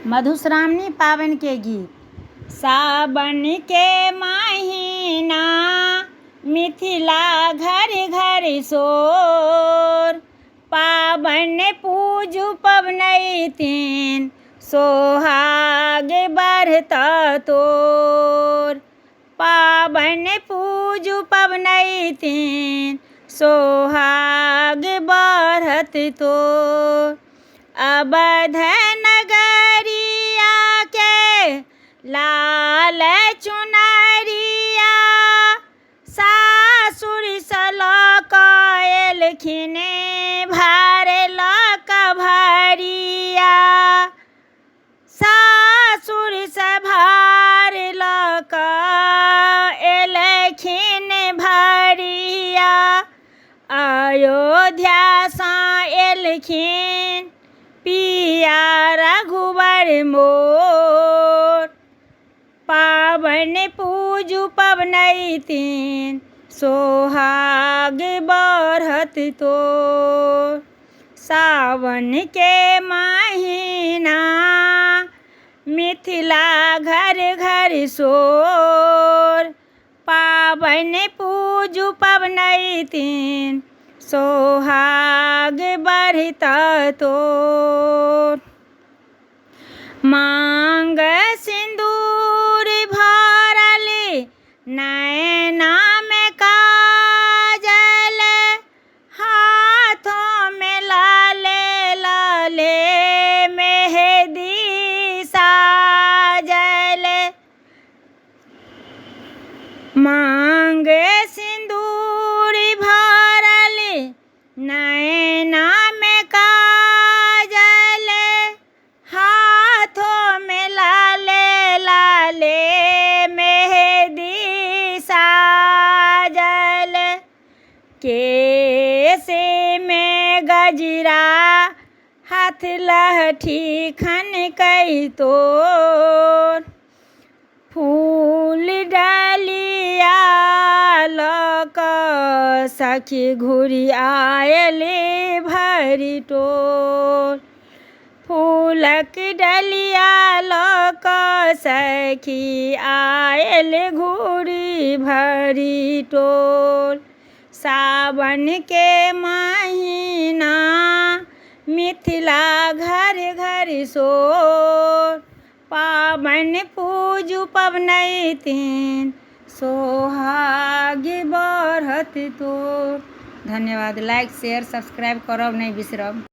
मधुश्रावणी पाबनिके गीत। सावन के महीना मिथिला घर घर शोर, पाबनि पूजू पबनैतिन सोहाग बढ़त तोर। पाबनि पूजू पबनैतिन सोहाग बढ़त तोर। अवध नगरिया के लाल चुनरिया, सासुरसँ लऽ कऽ एलखिन भार लऽ कऽ भरिया। सासुरसँ भार लऽ कऽ एलखिन भरिया। अयोध्यासँ एलखिन पिया रघुवर मोर, पाबनि पूजू पबनैतिन सोहाग बढ़त तोर। सावन के महीना मिथिला घर घर शोर, पाबनि पूजू पबनैतिन सोहाग बढ़त तोर। माँग सिन्दूर भरल नैनामे काजल, हाथोमे लाले लाले मेहदी साजल। माँग सिन्दूर भरल नैनामे काजल, हाथोमे लाले लाले मेहदी साजल। केशमे गजरा हाथ लहठी खनकै तोर, फूल डलिया लऽ कऽ सखी घुरि आयल भरि टोल। फूलक डलिया लऽ कऽ सखी आयल घुरि भरि टोल। सावन के महीना मिथिला घर घर शोर, पाबनि पूजू पबनैतिन सोहाग बढ़त तोर। धन्यवाद। लाइक शेयर सब्सक्राइब करब नहि बिसरब।